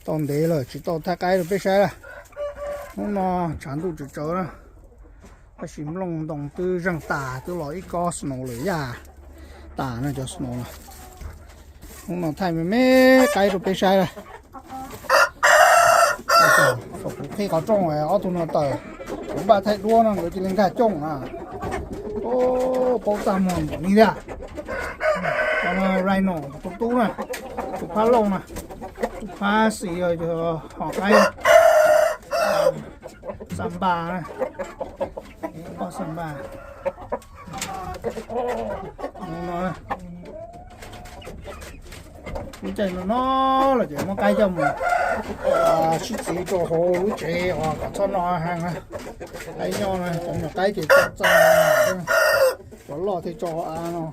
Tau ntev lawm tsis tau thaij qaib rau peb saib lawm. Hnub no tshav ntuj tsawv tsawv na, tab sis nplooj ntoo twb zeeg tas, twb los ib kob snow lawm, yaj tas no cov snow no. Hnub no thaij me me qaib rau peb saib lawm. Kuv qhib qhov rooj, ob tug no tawm, kuv npaj thaij duab no nkawd cia li nkag cooj na. Paub txaj muag npaum li thiab. Rhino tus tub na, tus phab lauj na, tus phab xis yog hom qaib, xa npas na, poj xa npas. Lub caij no no lawm ces muab qaib coj mus sib txiv rau hauv lub tsev uas kom txhob no heev na. Qaib nyob na, cov nyuam qaib ces txaj txaj, cov loj thiaj tso av no.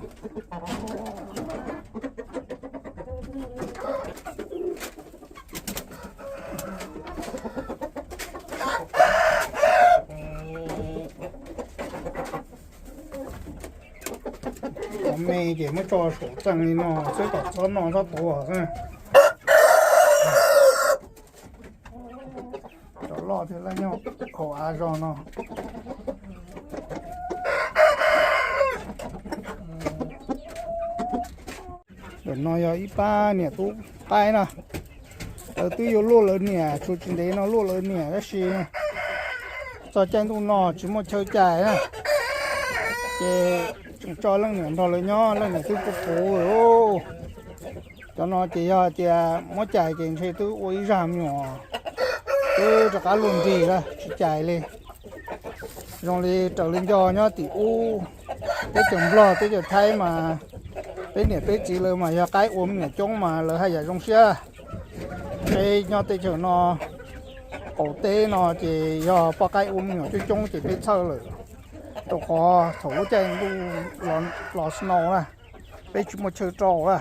Cov me ces muab tso saum txaj li no xwb kom txhob no txhob tuag xwb. Cov loj thiaj li nyob hauv av zog no. Ntawm no yog ib pab niam tub qaib na. Lawv twb yuav luaj lawv niam, tshuav tsis ntev no luaj lawv niam tab sis txog caij ntuj no tsis muaj chaw cais na, ces tseem tso leej niam nrog lawv nyob, leej niam twb puv puv lawm. Cov no ces yog tias muab cais ces ntshe twb ua ib zaj me nyuam, twb rov qab luaj nrig lawm tsis cais li. Zoo li raws li nco nyob tim ub, teb chaws Nplog teb chaws Thaib mas peb niam peb txiv lawv mas yog qaib ua me nyuam coob mas lawv haj yam zoo siab. Peb nyob teb chaws no, qaum teb no ces yog poj qaib ua me nyuam coob coob ces peb txhawj lawm, rau qhov thaum lub caij ntuj los snow na, peb tsis muaj chaw rau na,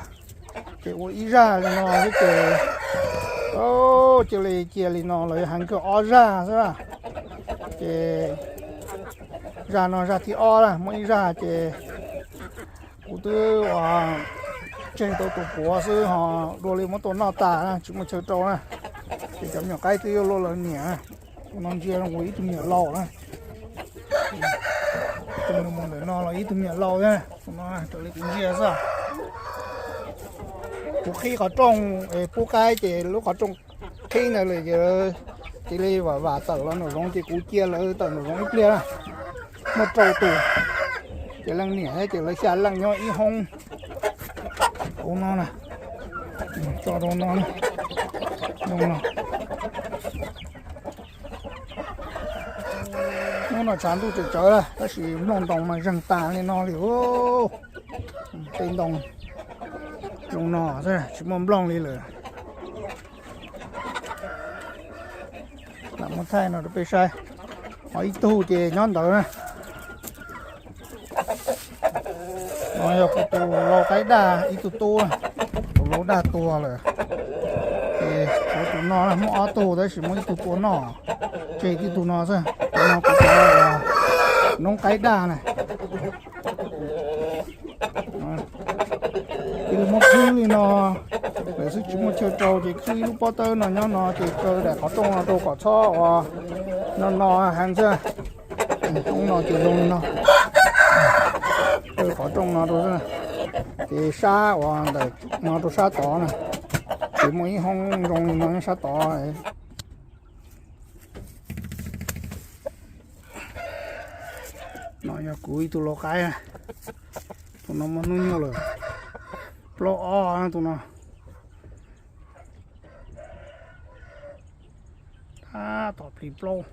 ces ua ib zaj li no xwb ces cia li cia li no los yog heev kawg ob zaj xwb na. Ces zaj no zaj thib ob na, muaj ib zaj ces kuv twb ua tseg tau tus puav xwb ho dua li muab tua noj tas na, tsis muaj chaw rau na. Ces cov me nyuam qaib twb yuav luaj lawv niam na. Tus no ntsia zoo ua ib tug me nyuam laus na. Tus mus ntawm no los ib tug me nyuam laus thiab, tus no raws li kuv ntsia xwb. Kuv qhib qhov rooj es pub qaib ces lub qhov rooj qhib ntawd lawm ces cia li vam vam tawm los nraum zoov ces kuv cia lawv tawm nraum zoov ib pliag na. Muaj rau tus, ces leej niam thiab ces lawv xya leej nyob ib hoob hauv no na. Tso rau no, zoo no. Hnub no tshav ntuj tsawv tsawv lawm tab sis nplooj ntoo mas zeeg tas li no li. Tej ntoo zoo no xwb tsis muaj nplooj li lawm. Lam muab thaij no rau peb saib. Ho ib tug ces nyob ntawd na. No yog kuv tus lau qaib daj ib tug tub, tus lau daj tuag lawm. Ces tshuav tus no muaj ob tug tab sis muaj ib tug tua noj, tseg tib tug no xwb. Tus no kuv tus noob qaib daj na. Cia li muab khwb li no lawm xwb tsis muaj chaw rau ces khwb ib lub pob tawb no nyob no ces kaw daim qhov rooj no rau kom txhob ua no no heev xwb. Hoob no ces zoo li no, kaw qhov rooj no rau xwb. Ces sab uas ntawm no rau sab tod na, ces muaj ib hoob zoo li no nyob sab tod. No yog kuv ib tug lau qaib, tus no muaj hnub nyoog lawm, plaub ob tus no. Tab tom plig plaub.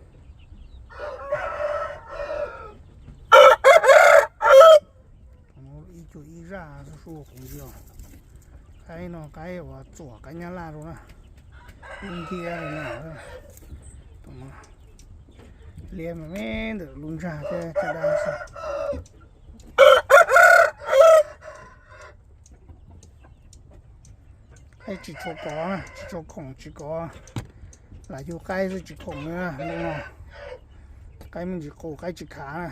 Ib cuag ib zaj xwb kuv ntsia. Qaib no qaib uas txuam qaib nyab laj rau na, lub ntiab li no. Liab me me ntawm lub ntsag thiab caj dab xwb. Qaib tsis tshua kov na, tsis tshua khoom tsis kov, lam yug qaib xwb tsis khoom li na. Qaib me ntsis qus qaib tsis khav na.